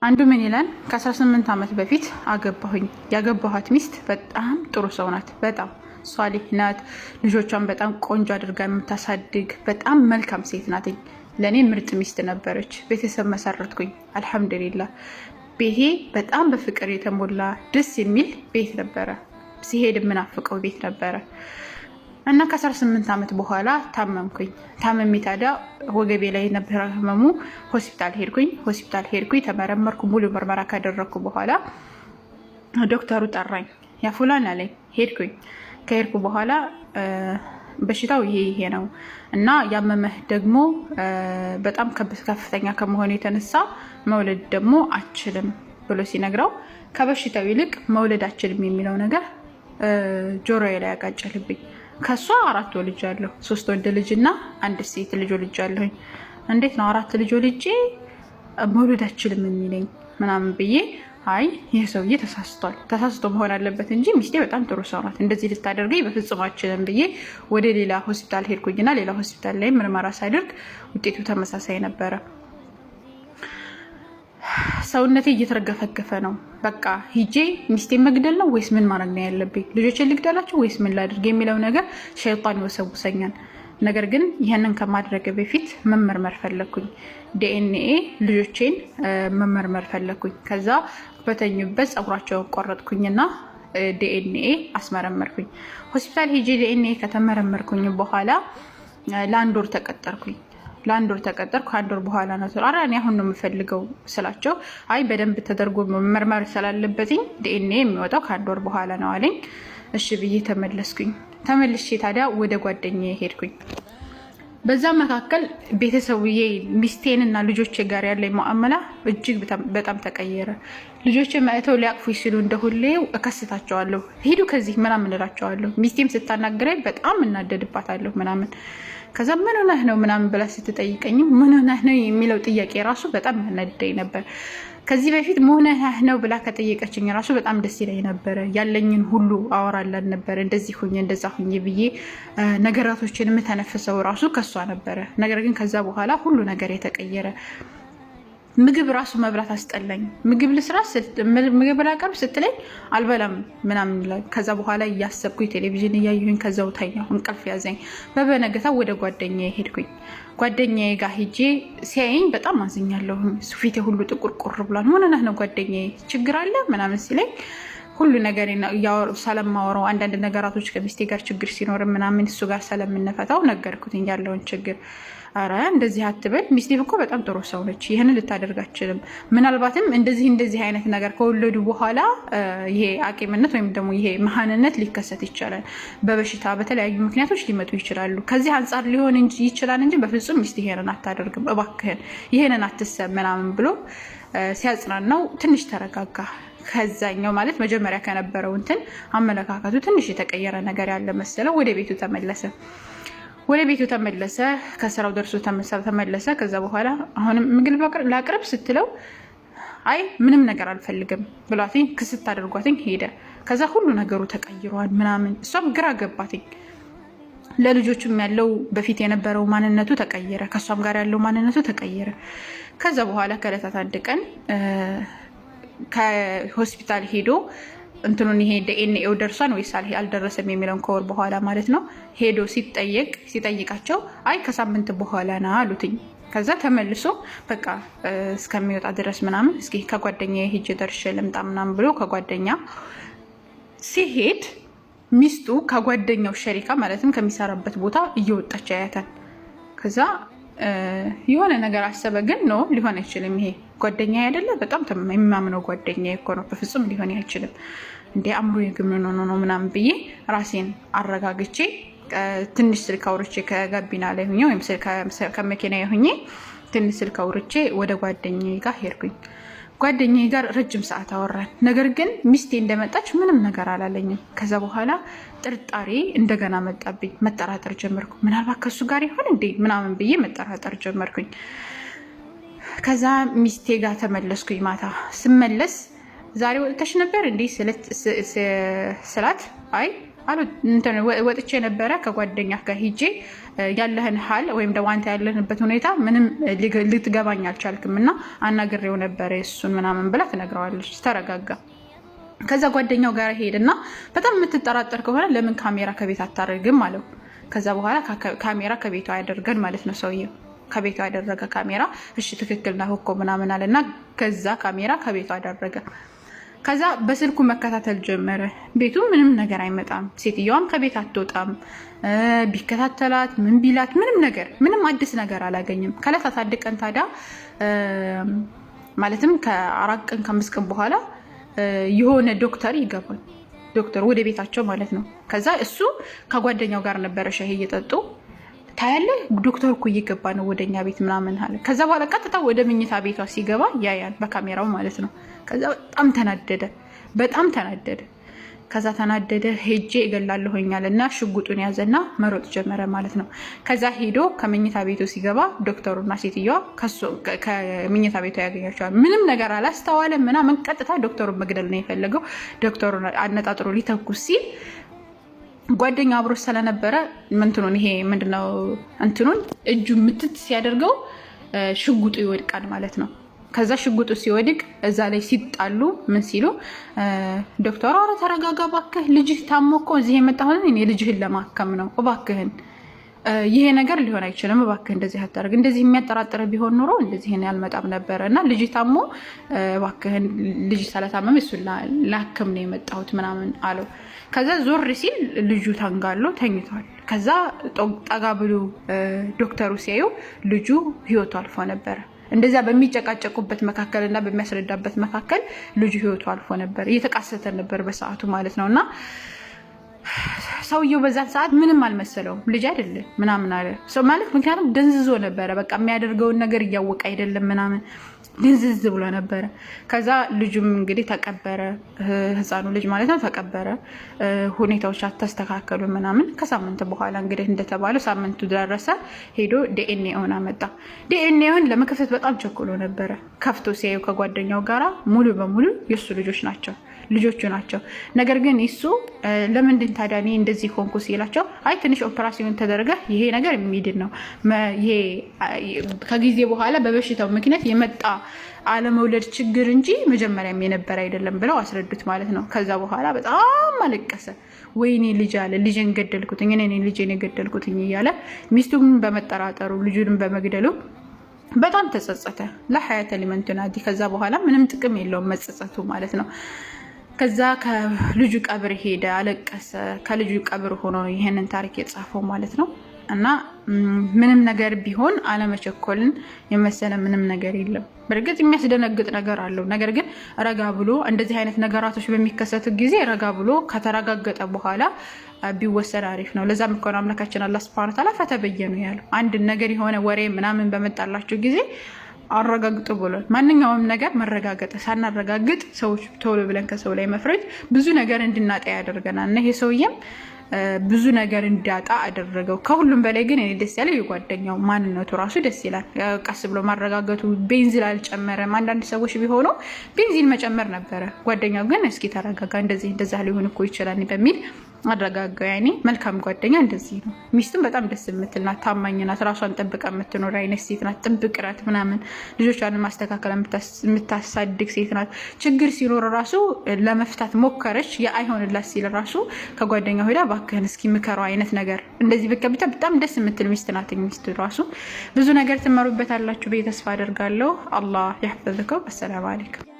አንዱ ምን ይላል? ከ18 ዓመት በፊት አገባሁኝ። ያገባኋት ሚስት በጣም ጥሩ ሰው ናት። በጣም ሷሊህ ናት። ልጆቿን በጣም ቆንጆ አድርጋ የምታሳድግ በጣም መልካም ሴት ናት። ለእኔ ምርጥ ሚስት ነበረች። ቤተሰብ መሰረትኩኝ። አልሐምዱሊላ ቤቴ በጣም በፍቅር የተሞላ ደስ የሚል ቤት ነበረ። ሲሄድ የምናፍቀው ቤት ነበረ። እና ከ18 ዓመት በኋላ ታመምኩኝ። ታመሜ ታዲያ ወገቤ ላይ ነበረ ህመሙ። ሆስፒታል ሄድኩኝ። ሆስፒታል ሄድኩኝ፣ ተመረመርኩ። ሙሉ ምርመራ ካደረግኩ በኋላ ዶክተሩ ጠራኝ። يا فلان አለኝ። ሄድኩኝ። ከሄድኩ በኋላ በሽታው ይሄ ይሄ ነው እና ያመመህ ደግሞ በጣም ከፍተኛ ከመሆኑ የተነሳ መውለድ ደግሞ አችልም ብሎ ሲነግረው ከበሽታው ይልቅ መውለድ አችልም የሚለው ነገር ጆሮዬ ላይ ያቃጨልብኝ። ከእሷ አራት ወልጃለሁ። ሶስት ወንድ ልጅ እና አንድ ሴት ልጅ ወልጃለሁኝ። እንዴት ነው አራት ልጅ ወልጄ መውለድ አችልም የሚለኝ ምናምን ብዬ፣ አይ ይህ ሰውዬ ተሳስቷል፣ ተሳስቶ መሆን አለበት እንጂ ሚስቴ በጣም ጥሩ ሰው ናት፣ እንደዚህ ልታደርገኝ በፍጹም አችልም ብዬ ወደ ሌላ ሆስፒታል ሄድኩኝና ሌላ ሆስፒታል ላይ ምርመራ ሳደርግ ውጤቱ ተመሳሳይ ነበረ። ሰውነቴ እየተረገፈገፈ ነው። በቃ ሂጄ ሚስቴ መግደል ነው ወይስ ምን ማድረግ ነው ያለብኝ? ልጆችን ልግደላቸው ወይስ ምን ላድርግ የሚለው ነገር ሸይጣን ይወሰውሰኛል። ነገር ግን ይህንን ከማድረግ በፊት መመርመር ፈለግኩኝ። ዲኤንኤ ልጆቼን መመርመር ፈለግኩኝ። ከዛ በተኙበት ፀጉራቸውን ቆረጥኩኝና ዲኤንኤ አስመረመርኩኝ። ሆስፒታል ሄጄ ዲኤንኤ ከተመረመርኩኝ በኋላ ለአንድ ወር ተቀጠርኩኝ። ለአንድ ወር ተቀጠርኩ። ከአንድ ወር በኋላ ነው። ኧረ እኔ አሁን ነው የምፈልገው ስላቸው፣ አይ በደንብ ተደርጎ መመርመር ስላለበትኝ ዲኤንኤ የሚወጣው ከአንድ ወር በኋላ ነው አለኝ። እሺ ብዬ ተመለስኩኝ። ተመልሼ ታዲያ ወደ ጓደኛዬ ሄድኩኝ። በዛ መካከል ቤተሰቡዬ ሚስቴንና ልጆቼ ጋር ያለኝ ሙአመላ እጅግ በጣም ተቀየረ። ልጆቼ መጥተው ሊያቅፉ ሲሉ እንደሁሌው እከስታቸዋለሁ። ሂዱ ከዚህ ምናምን እላቸዋለሁ። ሚስቴም ስታናግረኝ በጣም እናደድባታለሁ ምናምን። ከዛ ምን ሆነህ ነው ምናምን ብላ ስትጠይቀኝም ምን ሆነህ ነው የሚለው ጥያቄ ራሱ በጣም ያናድደኝ ነበር። ከዚህ በፊት ምን ሆነህ ነው ብላ ከጠየቀችኝ ራሱ በጣም ደስ ይለኝ ነበረ። ያለኝን ሁሉ አወራላት ነበረ። እንደዚህ ሁኜ እንደዛ ሁኜ ብዬ ነገራቶችን የምተነፍሰው ራሱ ከሷ ነበረ። ነገር ግን ከዛ በኋላ ሁሉ ነገር የተቀየረ፣ ምግብ ራሱ መብላት አስጠላኝ። ምግብ ልስራ፣ ምግብ ላቀርብ ስትለኝ አልበላም ምናምን ይላል። ከዛ በኋላ እያሰብኩኝ ቴሌቪዥን እያየሁኝ ከዛው ተኛሁ፣ እንቅልፍ ያዘኝ። በበነገታው ወደ ጓደኛዬ ሄድኩኝ። ጓደኛዬ ጋር ሄጄ ሲያየኝ በጣም አዝኛለሁ። ፊቴ ሁሉ ጥቁር ቁር ብሏል። ምን ሆነህ ነው ጓደኛዬ፣ ችግር አለ ምናምን ሲለኝ ሁሉ ነገር ስለማወራው፣ አንዳንድ ነገራቶች ከሚስቴ ጋር ችግር ሲኖር ምናምን እሱ ጋር ስለምንፈታው ነገርኩት ያለውን ችግር። አረ እንደዚህ አትበል፣ ሚስቴ እኮ በጣም ጥሩ ሰው ነች፣ ይህንን ልታደርግ አትችልም። ምናልባትም እንደዚህ እንደዚህ አይነት ነገር ከወለዱ በኋላ ይሄ አቂምነት ወይም ደግሞ ይሄ መሀንነት ሊከሰት ይቻላል። በበሽታ በተለያዩ ምክንያቶች ሊመጡ ይችላሉ። ከዚህ አንጻር ሊሆን ይችላል እንጂ በፍጹም ሚስት ይሄንን አታደርግም፣ እባክህን ይሄንን አትሰብ ምናምን ብሎ ሲያጽናናው ትንሽ ተረጋጋ። ከዛኛው ማለት መጀመሪያ ከነበረው እንትን አመለካከቱ ትንሽ የተቀየረ ነገር ያለ መሰለው። ወደ ቤቱ ተመለሰ። ወደ ቤቱ ተመለሰ። ከስራው ደርሶ ተመለሰ። ከዛ በኋላ አሁንም ምግብ ላቅርብ ስትለው አይ ምንም ነገር አልፈልግም ብሏትኝ ክስት አድርጓትኝ ሄደ። ከዛ ሁሉ ነገሩ ተቀይሯል ምናምን፣ እሷም ግራ ገባትኝ። ለልጆቹም ያለው በፊት የነበረው ማንነቱ ተቀየረ። ከእሷም ጋር ያለው ማንነቱ ተቀየረ። ከዛ በኋላ ከዕለታት አንድ ቀን ከሆስፒታል ሄዶ እንትኑን ይሄ ዲኤንኤው ደርሷን ወይስ አልደረሰም የሚለውን ከወር በኋላ ማለት ነው ሄዶ ሲጠየቅ ሲጠይቃቸው አይ ከሳምንት በኋላ ና አሉትኝ። ከዛ ተመልሶ በቃ እስከሚወጣ ድረስ ምናምን እስኪ ከጓደኛ ሄጄ ደርሼ ልምጣ ምናምን ብሎ ከጓደኛ ሲሄድ ሚስቱ ከጓደኛው شركة ማለትም ከሚሰራበት ቦታ እየወጣች ያያታል። ከዛ የሆነ ነገር አሰበ። ግን no፣ ሊሆን አይችልም፣ ይሄ ጓደኛ አይደለ፣ በጣም የማምነው ጓደኛ እኮ ነው፣ በፍጹም ሊሆን አይችልም። እንደ አእምሮ የግምን ሆኖ ነው ምናምን ብዬ ራሴን አረጋግቼ ትንሽ ስልክ አውርቼ ከጋቢና ላይ ሁኜ ወይም ከመኪና ሁኜ ትንሽ ስልክ አውርቼ ወደ ጓደኛዬ ጋር ሄድኩኝ። ጓደኛዬ ጋር ረጅም ሰዓት አወራን። ነገር ግን ሚስቴ እንደመጣች ምንም ነገር አላለኝም። ከዛ በኋላ ጥርጣሬ እንደገና መጣብኝ። መጠራጠር ጀመርኩ። ምናልባት ከሱ ጋር ይሆን እንዴ ምናምን ብዬ መጠራጠር ጀመርኩኝ። ከዛ ሚስቴ ጋር ተመለስኩኝ። ማታ ስመለስ ዛሬ ወጥተሽ ነበር እንዲህ ስላት አይ ወጥቼ ነበረ፣ ከጓደኛ ጋር ሂጄ ያለህን ሀል ወይም ደግሞ አንተ ያለንበት ሁኔታ ምንም ልትገባኝ አልቻልክም እና አናግሬው ነበረ እሱን ምናምን ብላ ትነግረዋለች። ተረጋጋ። ከዛ ጓደኛው ጋር ሄድና በጣም የምትጠራጠር ከሆነ ለምን ካሜራ ከቤት አታደርግም አለው። ከዛ በኋላ ካሜራ ከቤቱ ያደርገን ማለት ነው ሰውየው ከቤቱ ያደረገ ካሜራ። እሺ ትክክል ነህ እኮ ምናምን አለና ከዛ ካሜራ ከቤቱ አደረገ። ከዛ በስልኩ መከታተል ጀመረ። ቤቱ ምንም ነገር አይመጣም፣ ሴትየዋም ከቤት አትወጣም። ቢከታተላት ምን ቢላት ምንም ነገር ምንም አዲስ ነገር አላገኝም። ከዕለታት አንድ ቀን ታዲያ ማለትም ከ4 ቀን ከ5 ቀን በኋላ የሆነ ዶክተር ይገባል። ዶክተር ወደ ቤታቸው ማለት ነው። ከዛ እሱ ከጓደኛው ጋር ነበረ ሻሂ እየጠጡ ታያለህ፣ ዶክተር እኮ እየገባ ነው ወደኛ ቤት ምናምን አለ። ከዛ በኋላ ቀጥታ ወደ መኝታ ቤቷ ሲገባ ያያል በካሜራው ማለት ነው። ከዛ በጣም ተናደደ፣ በጣም ተናደደ። ከዛ ተናደደ፣ ሄጄ እገላለሁኛል እና ሽጉጡን ያዘና መሮጥ ጀመረ ማለት ነው። ከዛ ሄዶ ከመኝታ ቤቱ ሲገባ ዶክተሩና ሴትዮዋ ከመኝታ ቤቷ ያገኛቸዋል። ምንም ነገር አላስተዋለም ምናምን፣ ቀጥታ ዶክተሩን መግደል ነው የፈለገው። ዶክተሩን አነጣጥሮ ሊተኩስ ሲል ጓደኛው አብሮ ስለነበረ ምንትኑን ይሄ ምንድነው እንትኑን እጁ ምትት ሲያደርገው ሽጉጡ ይወድቃል ማለት ነው። ከዛ ሽጉጡ ሲወድቅ እዛ ላይ ሲጣሉ ምን ሲሉ ዶክተሩ ኧረ ተረጋጋ እባክህ፣ ልጅህ ታሞ እኮ እዚህ የመጣሁት እኔ ልጅህን ለማከም ነው፣ እባክህን ይሄ ነገር ሊሆን አይችልም፣ እባክህ እንደዚህ አታደርግ፣ እንደዚህ የሚያጠራጥር ቢሆን ኖሮ እንደዚህ ያልመጣም ነበረ እና ልጅ ታሞ እባክህን ልጅ ስለታመመ እሱን ላክም ነው የመጣሁት ምናምን አለው። ከዛ ዞር ሲል ልጁ ታንጋሎ ተኝቷል። ከዛ ጠጋ ብሎ ዶክተሩ ሲያዩ ልጁ ህይወቱ አልፎ ነበረ። እንደዚያ በሚጨቃጨቁበት መካከል እና በሚያስረዳበት መካከል ልጁ ህይወቱ አልፎ ነበር። እየተቃሰተ ነበር በሰዓቱ ማለት ነው። እና ሰውየው በዛን ሰዓት ምንም አልመሰለውም። ልጅ አይደለም ምናምን አለ ሰው ማለት ምክንያቱም ደንዝዞ ነበረ። በቃ የሚያደርገውን ነገር እያወቀ አይደለም ምናምን ድንዝዝ ብሎ ነበረ። ከዛ ልጁም እንግዲህ ተቀበረ፣ ህፃኑ ልጅ ማለት ነው ተቀበረ። ሁኔታዎች አተስተካከሉ ምናምን። ከሳምንት በኋላ እንግዲህ እንደተባለው ሳምንቱ ደረሰ። ሄዶ ዲኤንኤውን አመጣ። ዲኤንኤውን ለመከፈት በጣም ቸኩሎ ነበረ። ከፍቶ ሲያዩ ከጓደኛው ጋራ ሙሉ በሙሉ የእሱ ልጆች ናቸው ልጆቹ ናቸው። ነገር ግን እሱ ለምንድን ታዲያ እኔ እንደዚህ ሆንኩ ሲላቸው አይ ትንሽ ኦፕራሲዮን ተደረገ፣ ይሄ ነገር የሚድን ነው፣ ይሄ ከጊዜ በኋላ በበሽታው ምክንያት የመጣ አለመውለድ ችግር እንጂ መጀመሪያም የነበረ አይደለም ብለው አስረዱት ማለት ነው። ከዛ በኋላ በጣም አለቀሰ። ወይኔ ልጅ አለ፣ ልጄን ገደልኩትኝ፣ እኔ ልጄን የገደልኩትኝ እያለ ሚስቱን በመጠራጠሩ ልጁንም በመግደሉ በጣም ተጸጸተ። لا حياة لمن تنادي። ከዛ በኋላ ምንም ጥቅም የለውም መጸጸቱ ማለት ነው። ከዛ ከልጁ ቀብር ሄደ፣ አለቀሰ። ከልጁ ቀብር ሆኖ ይህንን ታሪክ የጻፈው ማለት ነው። እና ምንም ነገር ቢሆን አለመቸኮልን የመሰለ ምንም ነገር የለም። በእርግጥ የሚያስደነግጥ ነገር አለው። ነገር ግን ረጋ ብሎ እንደዚህ አይነት ነገራቶች በሚከሰቱ ጊዜ ረጋ ብሎ ከተረጋገጠ በኋላ ቢወሰን አሪፍ ነው። ለዛም እኮ ነው አምላካችን አላህ ሱብሃነሁ ወተዓላ ፈተበየኑ ያለው። አንድ ነገር የሆነ ወሬ ምናምን በመጣላችሁ ጊዜ አረጋግጡ ብሏል። ማንኛውም ነገር መረጋገጥ ሳናረጋግጥ ሰዎች ቶሎ ብለን ከሰው ላይ መፍረድ ብዙ ነገር እንድናጣ ያደርገናል እና ይሄ ሰውዬም ብዙ ነገር እንዲያጣ አደረገው። ከሁሉም በላይ ግን እኔ ደስ ያለው የጓደኛው ማንነቱ ራሱ ደስ ይላል። ቀስ ብሎ ማረጋገቱ፣ ቤንዚን አልጨመረም። አንዳንድ ሰዎች ቢሆኑ ቤንዚን መጨመር ነበረ። ጓደኛው ግን እስኪ ተረጋጋ፣ እንደዚህ እንደዛ ሊሆን እኮ ይችላል በሚል አረጋጋው። ያኔ መልካም ጓደኛ እንደዚህ ነው። ሚስቱም በጣም ደስ የምትል ናት፣ ታማኝ ናት፣ ራሷን ጠብቃ የምትኖር አይነት ሴት ናት። ጥብቅ ናት ምናምን ልጆቿን ማስተካከል የምታሳድግ ሴት ናት። ችግር ሲኖር ራሱ ለመፍታት ሞከረች። የአይሆንላት ሲል ራሱ ከጓደኛው ሄዳ እባክህን እስኪ ምከረው አይነት ነገር እንደዚህ በቃ ብቻ በጣም ደስ የምትል ሚስት ናት። ሚስቱ ራሱ ብዙ ነገር ትመሩበታላችሁ ብዬ ተስፋ አደርጋለሁ። አላህ ያሕፈዝከው። አሰላሙ አለይኩም።